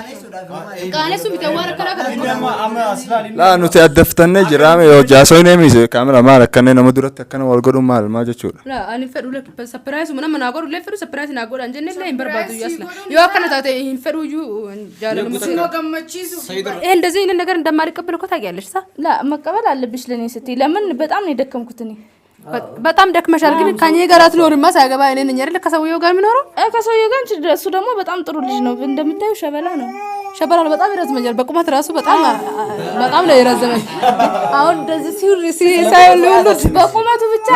Qaanessu miti, waan akkanaa kana. Laa, nuti addaftannee jirraame yoo jaasoon eemise kaamera maal akkanee nama duratti akkana wal godhu maal maal jechuudha. Laa, ani fedhu surprise nama naa godhu illee fedhu, surprise naa godhan jenne illee hin barbaadu iyyuu asla. Yoo akkana taate hin fedhu iyyuu jaalala. Suma gammachiisuuf. ይሄ እንደዚህ አይነት ነገር እንደማልቀበል እኮ ታውቂያለሽ ሳ ላ፣ መቀበል አለብሽ ለኔ ስትይ። ለምን? በጣም ነው የደከምኩት እኔ። በጣም ደክመሻል፣ ግን ከኔ ጋር አትኖሪማ። ሳያገባ እኔ ነኝ አይደል ከሰውየው ጋር የሚኖረው? ከሰውየው ጋር አንቺ፣ እሱ ደግሞ በጣም ጥሩ ልጅ ነው። እንደምታዩ ሸበላ ነው። ሸበላ ነው፣ በጣም ይረዝመኛል። በቁመት ራሱ በጣም በጣም ነው የረዘመኝ። አሁን እንደዚህ ሲውል ሳይሆን ሁሉ በቁመቱ ብቻ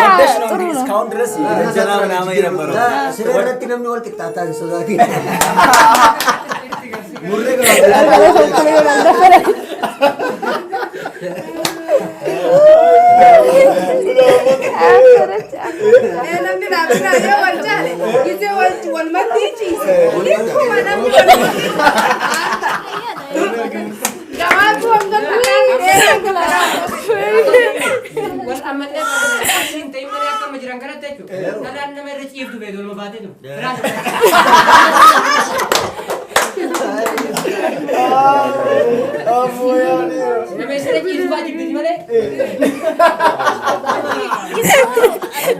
ጥሩ ነው። እስካሁን ድረስ እንጀራ ምናምን የነበረው Siree irratti namni wal qixxaataa hin sodaatin. Murree. Namni naa biraa yoo wal jaale gisee wal walmatti ciise likkuma namni walmatti gabaatu hanga. Wal ammallee asiin ta'in malee akkama jiran kanatti jechuudha. Dhalaan nama irra ciiftu beeku olma baatee jiru. Biraan. Nama isirra ciisu fa'aa jibbiti malee.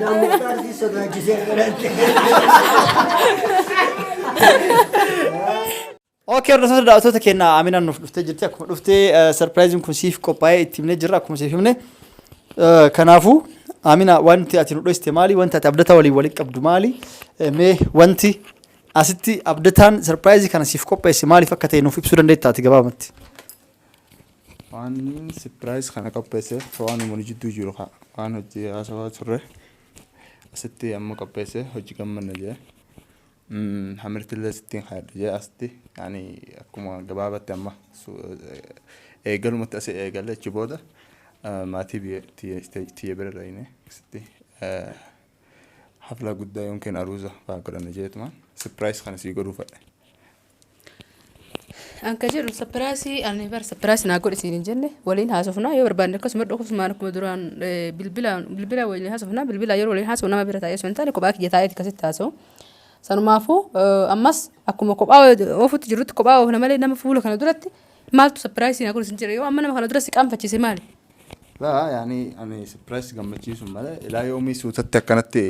Dammuktaan si sodaachisee godhatte. Okay, hordoftoota, daawwattoota keenya, Aminaan nuuf dhuftee jirti. Akkuma dhuftee surpriseiin kun siif qophaa'ee itti himnee jirra, akkuma siif himne. Kanaafuu Amina, wanti ati nu dhoksite maali? Wanti ati Abdataa waliin walitti qabdu maali? Mee wanti asitti Abdataan surprise kana siif qopheesse maaliif akka ta'e nuuf ibsuu dandeettaa ati gabaabumatti? Waan surprise kana qopheesseef waan uummanni jidduu jiru waan hojii haasawaa turre asitti amma qopheesse hojii gammanna jee. Hamirtillee sittiin haadha jee asitti yaani akkuma gabaabatti amma eegalumatti asii eegalle achi booda maatii biyya tiyya bira dhayine asitti hafla guddaa yookiin aruuza fa'aa godhanna jeetumaan surprise kana sii godhuu fedhe. Anka jedhu surprise ani bar surprise naa godhi siin hin jenne, waliin haasofnaa yoo barbaanne akkasuma dhokusumaan akkuma duraan bilbila bilbila waliin haasofnaa, bilbila yeroo waliin haasofnu nama bira taa'ee osoo hin taane kophaa kiyya taa'eeti akkasitti haasa'u. Sanumaafuu ammas akkuma kophaa oofutti jirutti kophaa oofna malee nama fuula kana duratti maaltu surprise naa godhi siin jira? Yoo amma nama kana dura si qaanfachiise maali? Laa, yaani ani surprise gammachiisu malee ilaa yoomii suutatti akkanatti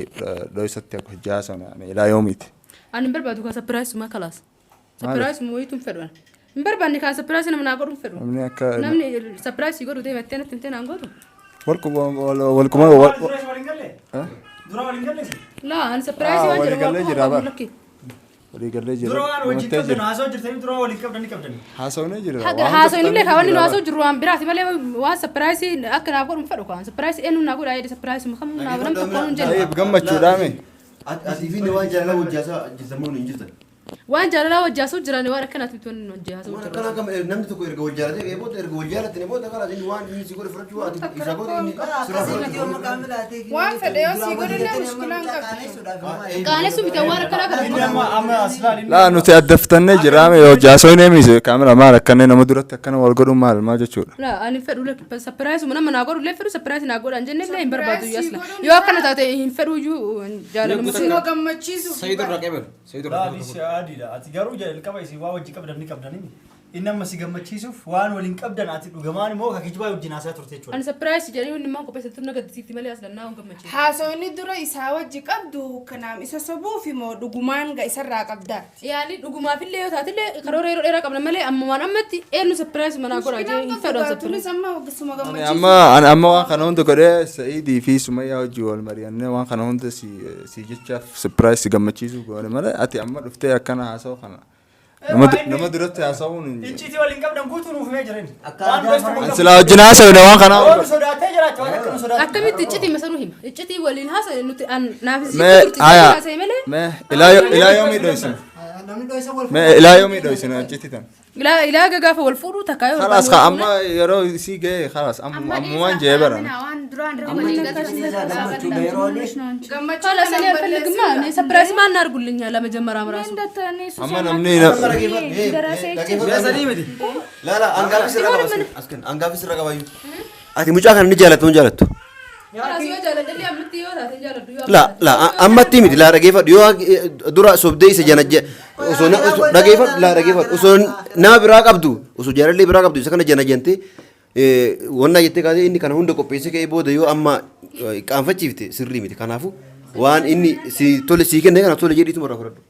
dhoysatti akka hojii haasofna yaani ilaa yoomiiti. Ani hin barbaadu kan surprise uma kalaas. Surprise wayitu hin fedhu. Hin barbaanne kan surprise nama naa godhu hin fedhu. Namni akka Namni surprise godhu deemattee natti himtee naan gootu. Walquma walquma Dura waliin galle? Dura waliin galle? Laa, ani surprise waan walii jedhu gallee waan jira qabu bara. lakki. Walii gallee jira. Dura waan wajjin Dhumattee qabdan jira. haasoo jirtanii, dura waliin qabdan ni qabdani. Haasofnee jira. Haga Waan haasofni illee kaawwanni nu jira. haasoo jirru waan biraati malee waan surprise akka naaf godhu hin fedhu kaan surprise eenyu naa godha jedhe surprise kam naaf nam tokko hin jedhu. Tayyib, gammachuudhaami. Asii fi waan jaalala wajji haasaa jirtan hin jirtan. Waan jaalalaa wajji haasoo jiran waan akkanaati miti wanni wajji haasoo Waan jiru. akkanaa kam namni tokko erga wal jaalatee ka'ee booda, erga wal jaalatanii booda karaa inni waan inni si godhe fudhachuu, ati isa godhe inni sirraa fudhachuu. Waan fedhe yoo sii godhe mushkilaan qabdu. Qaanessu miti, waan akkanaa kana. Amma amma as ilaali. Laa, nuti addaftannee jirraame yoo jaasoon eemise kaamera maal akkanee nama duratti akkana wal godhu maal maal jechuudha. Laa, ani fedhu surprise nama naa godhu illee fedhu, surprise naa godhan jenne illee hin barbaadu iyyuu asla. Yoo akkana taate hin fedhu iyyuu jaalala. Suma gammachiisuuf. Sayidu irraa qeebalu. Sayidu irraa Laa, adiidha. Ati garuu jalqaba isin waa wajji qabdan ni qabdanii. Inni amma si gammachiisuuf waan waliin qabdan ati dhugamaan immoo ka kijibaa wajjin haasaa turte jechuudha. Ani surprise jedhanii wanni maan qopheessatu na gaddisiifti malee asla naa hin gammachiisu. Haasawni dura isaa wajji qabdu kanaaf isa sobuuf immoo dhugumaan ga isarraa qabdaati. Yaani dhugumaafillee yoo taatillee karoora yeroo dheeraa qabna malee ammumaan ammatti eenyu surprise manaa godha jee hin fedhu Tunis surprise. Amma suma Ani gammachiisuuf. amma ani amma waan kana hunda godhee Sa'iidii fi Sumayyaa wajjin wal mari'annee waan kana hunda si jechaaf surprise si gammachiisuu goone malee ati amma dhuftee akkana haasa'u kana nama duratti haasa'uun hin Icciitii waliin qabdan guutuu nuuf himee jiran. Akka Waan aadaa gosti Ani kun silaa wajjin haasa'u waan kana waan hunda. sodaatee jiraachuu waan akka nu sodaatu. Akkamitti iccitii masanuu hima? Iccitii waliin haasa'e nuti an naaf Mee turti haya haasa'e malee. mee ilaa yoomii dhoysina? Namni dho'isa wal Mee ilaa yoomii dhoysina iccitii tan? Ilaa ilaa gaafa wal fuudhuu takka yoo خلاص amma yeroo isii ga'e خلاص ammumaan jee bara. waan duraan Gammachuudha yeroo inni Gammachuu خلاص እኔ አልፈልግማ። እኔ surprise ማን አድርጉልኛል? ለመጀመሪያም ራሱ Amma namni Sadii miti. Laala, angaafi sirra qaba askin, angaafi sirra qabayyuu. Ati mucaa kana ni jaalattu hin jaalattu? خلاص yoo jaaladhallee ammatti yoo taate hin jaaladhu yoo La la, ammatti miti, laa, dhageeffadhu, yoo dura sobdee isa jana Osoo dhageeffadhu, laa dhageeffadhu, osoo nama biraa qabdu, osoo jaalallee biraa qabdu isa kana jana jantee wannaa jettee kaatee inni kana hunda qopheessee ka'ee booda yoo amma qaanfachiifte sirrii miti. Kanaafuu waan inni si tole sii kenne kana tole jedhiituma irraa fudhadhu.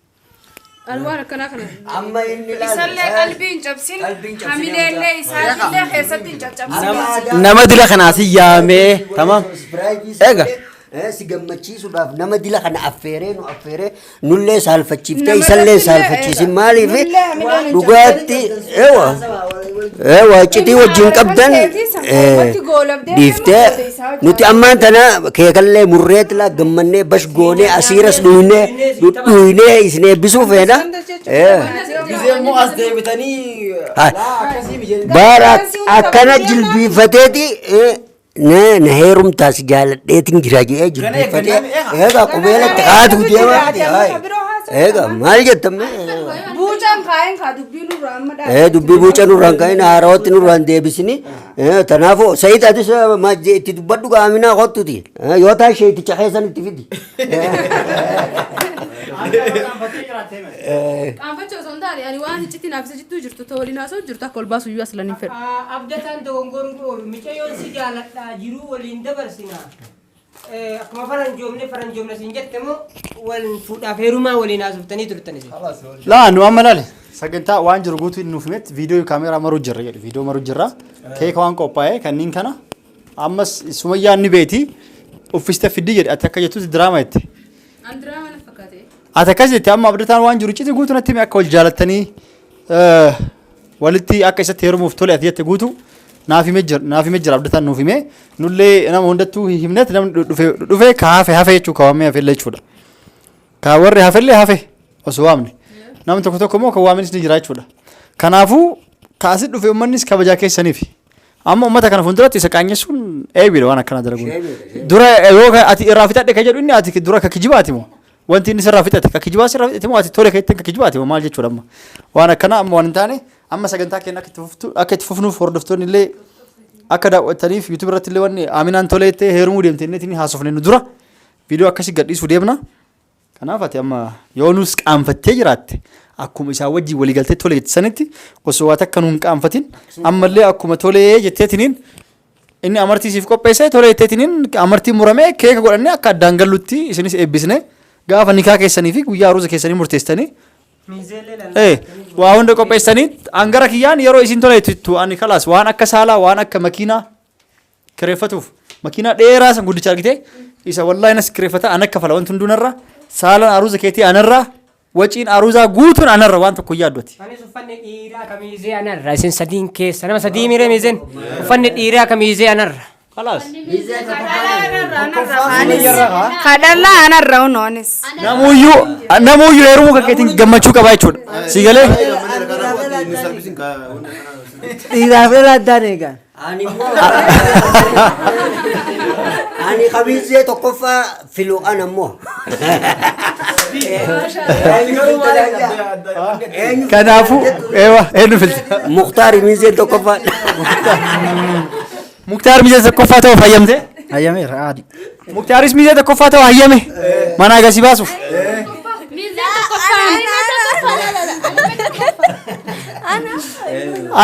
Ani waan akkanaa kana. Amma inni Isallee qalbii hin cabsin, hamileellee isaatillee keessatti hin caccabsin. Nama dila kanaa si yaamee tamam. Eega. Si gammachiisuudhaaf nama dila kana affeeree nu affeeree nullee saalfachiiftee isallee saalfachiisin maaliif dhugaatti ewa ewa iccitii wajjin qabdan dhiiftee nuti ammaan tana keekallee murreetila gammannee bash goonee asiiras dhuynee dhudhuynee isin eebbisuu feena. Gisee immoo as deebitanii Baara akkana jilbiifateeti na heerumtaas jaaladheetin jira jedhee jilbiifatee eega qubeelatti kaatu deema. Eega maal jettamme? Buucaan kaa'een kaa dubbii nurraa amma dhaabee. Dubbii buuca nurraan ka'in haarawatti nurraan deebisini. Kanaafuu Sayid atis itti dubbadhu qaaminaa kottuti. Yoo taa sheeticha keessan itti fidi. Qaanfachuu osoo hin taane ani waan iccitii naaf isa jidduu jirtu ta'u waliin haasa'u jirtu akka ol baasu iyyuu aslan hin fedhu. Abdataan dogongoruun oolu mucayyoon si jaaladha jiruu waliin dabarsina. Akkuma faranjoomne faranjoomne siin jette moo wal fuudhaaf heerumaa waliin haasoftanii turtan isin. Laa nu amma laale sagantaa waan jiru guutuu inni nuuf himetti viidiyoo kaameeraa maruu jirra jedhe viidiyoo maruu jirra keeka waan qophaa'e kanneen kana ammas sumayyaan ni beeti uffiste fiddi jedhe ati akka jettutti diraama jette. An diraama na fakkaate. Ati akkas jette amma abdataan waan jiru citi guutuu natti hime akka wal jaalattanii walitti akka isatti heerumuuf tole ati jette guutuu naaf hime jira naaf hime jira abdataan nuuf hime nullee nama hundattuu himnetti namni dhufe dhufe ka hafe hafe jechuu ka waamee hafellee jechuudha. Ka warri hafellee hafe osoo waamne namni tokko tokko immoo kan waaminis ni jira jechuudha. Kanaafuu kaasi dhufe uummannis kabajaa keessaniif. Amma uummata kana fuulduratti isa qaanyessuun eebiidha waan akkanaa dalaguun. Dura yoo ati irraa fixadhe ka jedhu inni ati dura ka kijibaati moo? Wanti inni sirraa fixate ka kijibaa sirraa fixate moo ati tole ka ittiin ka kijibaati moo maal jechuudha amma? Waan akkanaa amma waan hin taane amma sagantaa keenya akka itti fuftu akka itti fufnuuf hordoftoonni illee akka daawwataniif YouTube irratti illee wanni Aminaan tolee jettee heerumuu deemte inni ittiin haasofne nu dura viidiyoo akkasii gadhiisuu deemna. Kanaaf ati amma yoo nus qaanfattee jiraatte akkuma isaan wajjin walii galtee tole jette sanitti osoo waa takka nuun qaanfatin ammallee akkuma tolee jetteetiniin inni amartii siif qopheessee tolee jetteetiniin amartii muramee keeka godhannee akka addaan gallutti isinis eebbisne gaafa nikaa keessanii fi guyyaa aruuza keessanii murteessitanii waa hunda qopheessanii hangara kiyyaan yeroo isin tole jettu ani kalaas waan akka saalaa waan akka makiinaa kireeffatuuf makiinaa dheeraa san guddicha argite isa wallaahi nas kireeffata an akka fala wanti hunduu narra saalaan aruuza keetii anarra waciin aruuzaa guutuun anarra waan tokko hin yaaddu ati. Anis uffanni dhiiraa kamiizee anarra isin sadiin keessa nama sadii miree miizeen uffanni dhiiraa kamiizee anarra. Kalaas. Kadhallaa anarra unoonis. Namuyyuu namuyyuu heerumuu kan keetiin gammachuu qaba jechuudha. Si galee? Dhiiraaf dhala addaan eegan. Ani immoo ani kamiizee tokkoffaa filu ana immoo. Kanaafuu eewa eenyu filta? Muktaar miizee tokkoffaa. Muktaar miizee tokkoffaa ta'uuf hayyamte? Hayyameera aadi. Muktaaris miizee tokkoffaa ta'u hayyame manaa gasi baasuuf.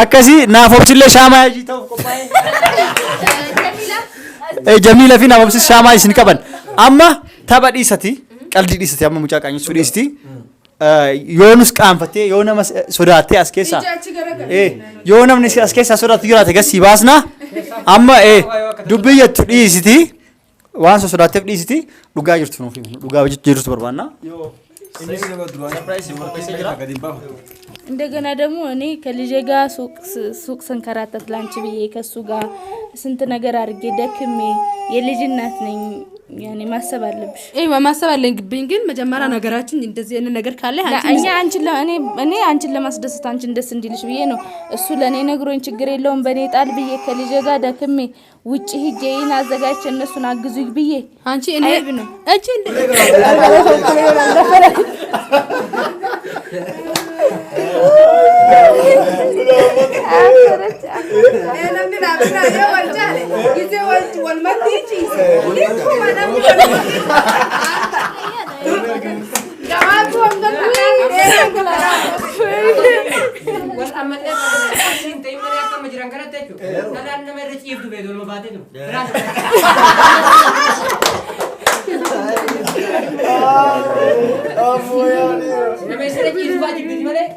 Akkasii naaf obsillee shaamaa hojii ta'uuf qophaa'e. Jamiila fi naaf obsis shaamaa isin qaban. Amma tapha dhiisati qalbii dhiisati amma mucaa qaanyessuu dhiisati. Yoo nus qaanfattee yoo nama sodaattee as keessaa. Yoo namni as keessaa sodaatu jiraate gasii baasna. Amma dubbii jettu dhiisiti. Waan sodaatteef dhiisiti dhugaa jirtu nuuf himi. Dhugaa jirtu barbaanna. እንደገና ደግሞ እኔ ከልጄ ጋር ሱቅ ስንከራተት ላንቺ ብዬ ከሱ ጋር ስንት ነገር አድርጌ ደክሜ የልጅ እናት ነኝ። ያኔ ማሰብ አለብሽ። ማሰብ አለብኝ፣ ግን መጀመሪያ ነገራችን እንደዚህ አይነት ነገር ካለ እኛ አንቺን እኔ አንቺን ለማስደሰት አንቺን ደስ እንዲልሽ ብዬ ነው። እሱ ለእኔ ነግሮኝ ችግር የለውም በእኔ ጣል ብዬ ከልጄ ጋር ደክሜ ውጭ ሂጄ ይህን አዘጋጅቼ እነሱን አግዙኝ ብዬ አንቺ እኔ አይብ ነው። አንቺ Namni naaf yoo wal jaale gisee wal maddii ciise likkuma namni wal maddii gabaatu hanga kanaa. Gammadee siin ta'in malee akka amma jiran kanatti jechuudha. Dhalaan nama irra ciiftu beeku olma baatee jiru. Nama isa ciisu fa'aa jibbiti malee.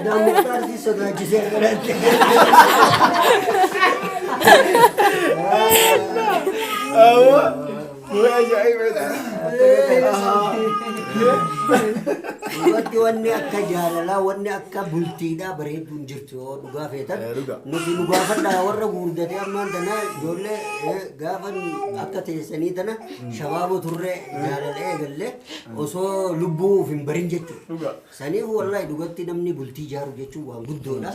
Daamurtaar si sodaachisee akkanatti. Dhugatti wanni akka jaalalaa wanni akka bultiidhaa bareedduun jirtu yoo dhugaa feetan nuti nu gaafadhaa warra guurdatee ammaan tana ijoollee gaafa akka teessanii tana shabaaboo turree jaalala eegallee osoo lubbuu of hin barin jechuudha. Saniif wallahi dhugatti namni bultii ijaaru jechuun waan guddoodha.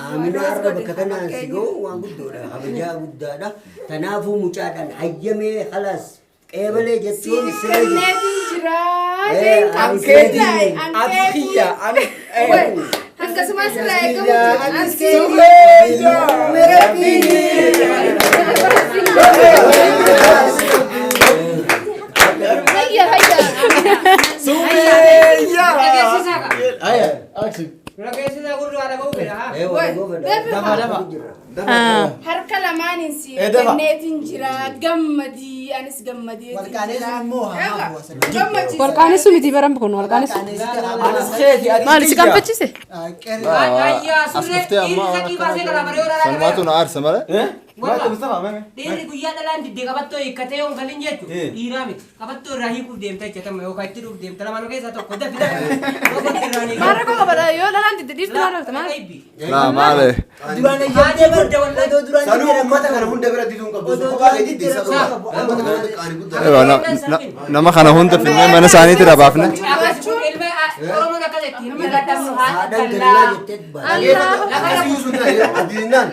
Aaminaa har'a bakka kanaan si ga'u waan guddoodha. Kabajaa guddaadha. Tanaafuu mucaadhaan hayyamee halaas qeebalee jechuun Siif siree jiru. kenneetiin jira. Eh, Ankeetii. Ati kiyya, Akkasumas irraa eegamu Hayya hayya. Dhageessisaa qaba. Dhageessisaa gurra dhaga'uu fedha haa. Harka lamaaniin si Eh, dafa. kenneetiin jira gammadii anis gammadeetiin jira. Gammachiisa. Walqaanessu miti baran kun walqaanessu. Anis keeti ati Maali si qaanfachiise? Ayyaa As surree dhuftee dhiirri amma sakii baasee galaa baree yoo Sanumaatu na aarsa malee. Dhiirri guyyaa dhalaan diddee qabattoo hiikkatee yoo hin galin jechuudha. Dhiiraa miti. Qabattoo irraa hiikuuf deemta jechuudha yookaan itti dhuuf deemta lamaan keessaa tokko dafi dafi. Maal rakkoo qaba yoo dhalaan didde dhiirti maal hojjeta maal? Laa maale. Duraan eeyyamtee bar otoo duraan Sanuu uummata kana hunda bira diduu hin qabdu. Osoo kophaa kee didde isa dhugaa. Uummata kana hunda qaanii guddaa. Ewa, nama kana hunda finnee mana isaaniitti rabaafne. Ilma Oromoon akkas jetti ilma gadhabnu haadha Haadhaan dallaa. dallaa jettee baate. Akkasii sun ta'e addiinnaan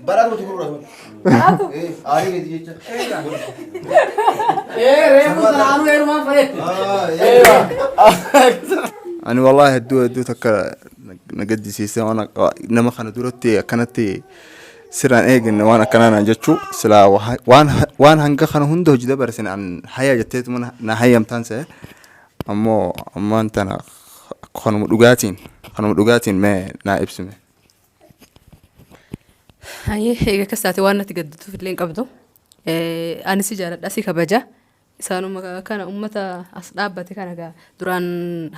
baraa tokko gurguratu. Aarii keeti jecha. Reefu sanaanuu heerumaan fedhetti. Ani wallahi hedduu hedduu takka na gaddisiise waan nama kana duratti akkanatti siraan eegne waan akkanaa naan jechuu silaa waan hanga kana hunda hojii dabarsine an haya jetteetuma na hayyamtaan se'e ammoo ammaan tana kanuma dhugaatiin mee naa ibsime. Hayyee eega akkas taate waan natti gaddituuf illee hin qabdu. Ani si jaaladha si kabaja. Isaanuma kana uummata as dhaabbate kana gaa duraan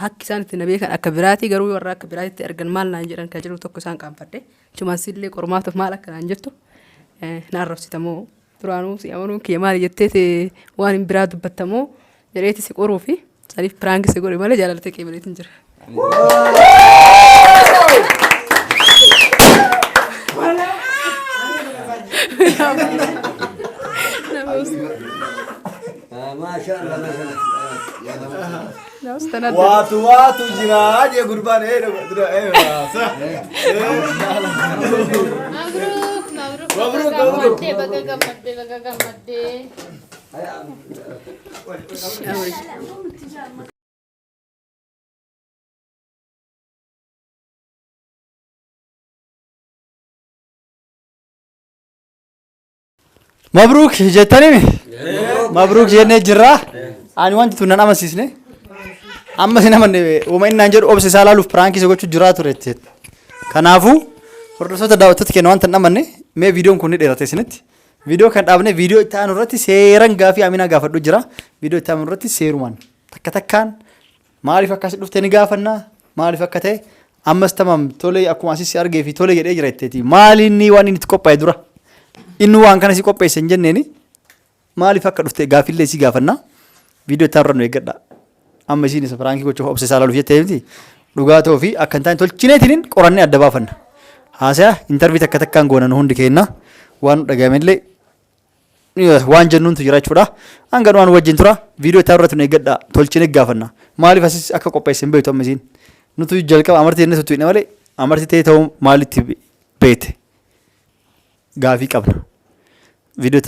hakki isaan itti na beekan akka biraati garuu warra akka biraatitti argan maal naan jedhan kan jedhu tokko isaan qaanfadhe. Achumaan sillee qormaatuuf maal akka naan jettu na arrabsitamoo duraanuu si amanuun kiyya maali jetteeti waan hin biraa dubbattamoo jedheeti si qoruu fi saniif prank si godhe malee jaalaltee qeebaleetiin jira. Maashaallah maashaallah. Waatu waatu jira jee gurbaan ee dura ee sa. Mabruk mabruk. Mabruk, Baga mabruk. gammaddee baga gammaddee baga gammaddee. Mabruuk jettanii mabruuk jennee jirra. Ani wanti tun nan amansiisne. Amma sin amanne uuma inni naan jedhu obsa isaa laaluuf prankii isa gochuu jiraa ture jettee. Kanaafuu hordoftoota daawwattoota keenya wanta hin amanne mee viidiyoon kun ni dheerate isinitti. Viidiyoo kan dhaabne viidiyoo itti aanu irratti seeran gaafii Aminaa gaafadhu jira. Viidiyoo itti aanu irratti seerumaan takka takkaan maaliif akkas dhufte ni gaafanna maaliif akka ta'e ammas tamam tole akkuma asis si argee fi tole jedhee jira jetteeti. Maali inni waan inni itti qophaa'e dura? Inni waan kana si qopheesse hin jenneeni maaliif akka dhufte gaaffiillee si gaafanna. Viidiyoo itti aanu irra nu eeggadha. Amma isiin isa prankii gochuuf obsa isaa laaluuf jettee miti. Dhugaa ta'uu fi akka hin taane tolchineetiniin qorannee adda baafanna. Haasaya interview takka takkaan goona nu hundi keenna waan nu dhaga'amellee waan jennuuntu jira jechuudha. Hanga dhumaan wajjin tura. Viidiyoo itti aanu irratti nu eeggadha. Tolchinee gaafanna. Maaliif asis akka qopheesse hin beektu amma isiin. Nutu jalqaba amartii jennee tuttuqne malee amartii ta'ee ta'uu maalitti beekte? Gaafii qabna. Viidiyoo itti